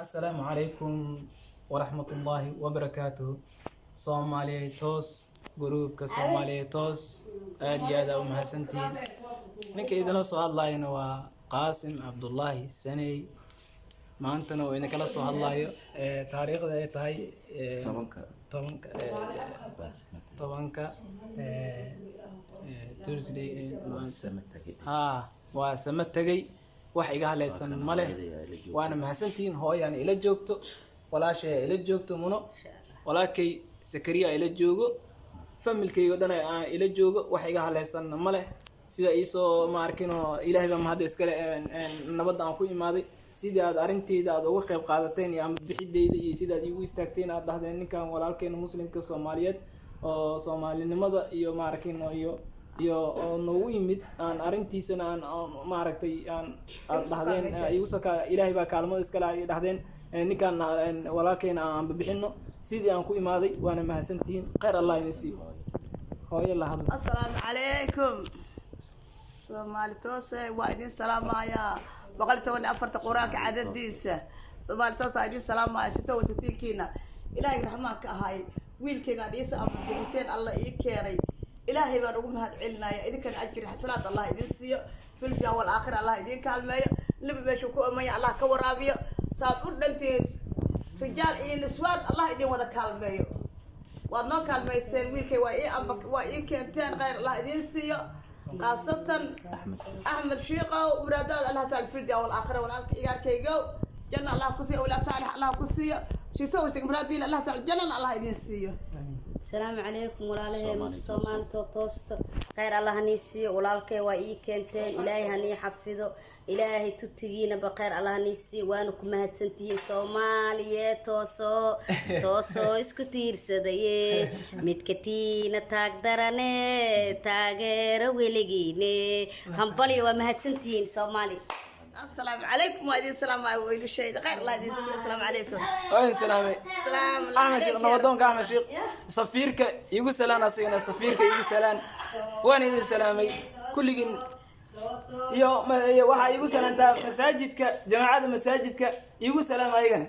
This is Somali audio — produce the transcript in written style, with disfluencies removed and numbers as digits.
Asalaamu calaykum waraxmatullaahi wabarakaatuhu. Soomaaliya Toos, group-ka Soomaaliya Toos, aad iyo aad aa u mahadsantihiin. Ninka idinla soo hadlayana waa Qaasim Cabdullaahi Saney. Maantana oo idinkala soo hadlayo taariikhda ay tahay 10-ka. 10-ka, 10-ka, Tuesday. Haa, waa sama tegay, wax iga hadlaysan male. Waana mahadsantihiin. Hooyaan ila joogto, walaashay ila joogto, Muno, walaalkay Sakariya ila joogo, family-kayga dhan aan ila joogo. Wax iga hadlaysanna male. Sida iisoo ma arkinoo, Ilaahay baa mahadda iskale nabadda aan ku imaaday. Sidii aad arrinteyda aad uga qayb qaadateen iyo ama bixideyda iyo sida aad iigu istaagteen, aad dhahdeen ninkan walaalkeena Muslimka Soomaaliyeed oo Soomaalinimada iyo maarkin iyo oo noogu yimid, aan arrintiisana aan maaragtay aan aad dhahdeen igu soo ka Ilaahay baa kaalmada iskale ay dhahdeen ninkaan walaalkeena aan bixino, sidii aan ku imaaday. Waana mahadsantihiin. Khayr Allah idin siiyo. Hooyo, la hadla. Asalaamu calaykum, Soomaali Toose, waa idin salaamayaa. 114-ta Qur-aanka cadadiisa. Soomaali Toose waa idin salaamaya. Sito wasatiinkiina Ilaahay raxmaanka ahay, wiilkayga ad iisa ama bixiseen, Alla ii keenay, Ilaahay baan ugu mahad celinaya. Idinkana ajri xasanaad Allah idin siiyo, filja wal aakhir Allah idin kaalmeeyo. Liba meeshuu ku amanya Allah ka waraabiyo. Saad u dhantihiin, rijaal iyo niswaad, Allah idin wada kaalmeeyo. Waad noo kaalmayseen wiilkay, waa ii amba waa ii keenteen. Khayr Allah idiin siiyo, khaasatan Axmed Shiiqow. Muraadaad Allah saal filja wal aakhira. Walaalka igaarkaygow, janna Allah ku siiyo, awlaad saalix Allah ku siiyo. Shito muraadiin Allah saal, jannana Allah idiin siiyo. Asalaamu calaykum, walaalahee Soomaalito toosta. Kheyr Allah hanii siiyo. Walaalkay waa ii keenteen, Ilaahay hanii xafido. Ilaahay tutigiinaba kheyr Allah hanii siiyo. Waana ku mahadsantihiin. Soomaaliye toosoo toosoo isku tiirsadaye, midka tiina taag darane, taageero weligiine. Hambalyo, waa mahadsantihiin, Soomaali. Asalaamu calaykum, waa idin salaamaya wiilashayda. Khayr Allah idin siiyo. Asalaamu calaykum. Waa idin salaamay. Salaam. Axmed Sheekh, nabadoonka Axmed Sheekh, safiirka igu salaan, asigana safiirka igu salaan. Waan idin salaamay kulligiin. Iyo waxaa igu salaantaa masaajidka, jamaacada masaajidka igu salaam ayagana.